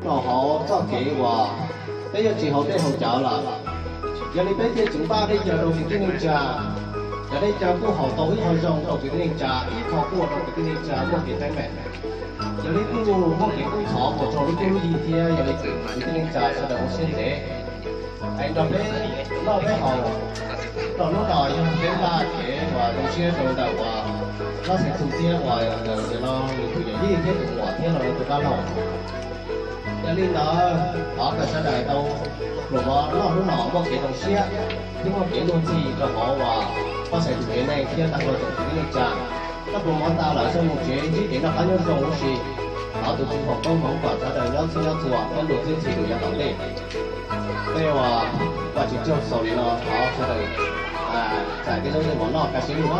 Los hauv txoj kev uas peb yuav tsis haus dej haus cawv lawm, yog li peb thiaj tsis npaj dej cawv rau kwv tij neej tsa. Cov dej cawv kuj haus tau ib qho zoo rau kwv tij neej tsa, ib qho quaj rau kwv tij neej tsa muaj kev teeb meem. Yog li kuj muaj kev kub ntxhov mus rau lub cuab lub yig thiab, yog li kwv tij neej tsa sawv daws ua siab ntev es nrog peb noj peb haus. Rau hnub no yog peb npaj kev uas zoo siab rau ntawm uas Laj Xeem Txus thiab uas ntawm no nws tus yawm yij thiab tus muam thiab los tus dab laug. Yog li ntawd thov kom sawv daws tau pluas mov noj hnub no muaj kev zoo siab thiab muaj kev luag ntxhi rau hauv uas Paj Xeem tus kev neeg thiab tag nrho tsoom kwv tij neej tsa. Noj pluas mov tas lawm sawv mus tsev ntsib kev noj qab nyob zoo huv si. Thov tus Tswv foom koob hmoov kom sawv daws nyob txhij nyob txhua thiab luag txhij txhij rau yav tom ntej. Tej uas Vajtswv tsaug xaus li no thov sawv daws txais tej zaub tej mov noj kaj siab lug.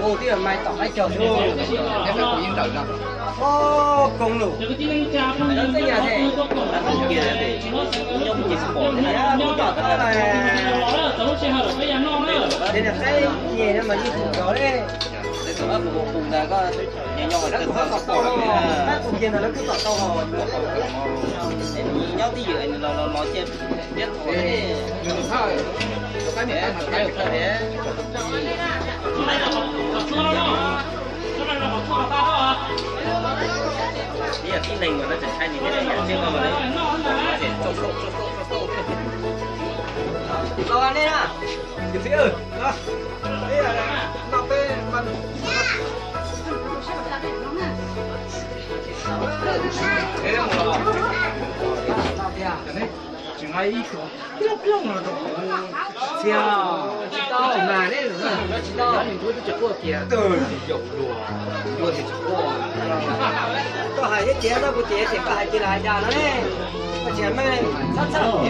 Ua tib mai tom qaib cog xwb. Koob lus. Kuv tom tau lawm, ces niam qaib nyem no mas yeej tus nkaus li. Lawv kuj tom tau, lawv kuj kiag ntawd lawv kuj tom tau. Nyob twj ywm los los ces thiab thaum tib neeg mas lawv tseem ntshai nis thiab, yam tseeb no mas lawv tseem tsaus tsaus tsaus tsaus tsaus tsaus. Los nej na, tus txiv, los, peb noj peb. Tsis nqa ib tug plooj plooj los rau kuv txhia. Tsis tau mas ne, tsis tau. Nws twb tsis quaj tias, twb tsis yaum luag, luag tias tsis quaj. Koj hais thiab tias no kuv ces tias koj hais tias los hais cas no ne. Koj tsis hais meej, txhob txhawj,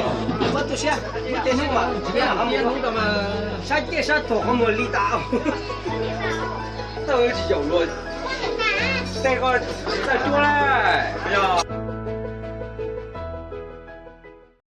muab tu siab, muab tej hnub mas tsis peb los ho mus saib ciaj saib tuag qhov muag li tas. Tau tsis yaum luag, tej ko tsis txawj cuab lawm.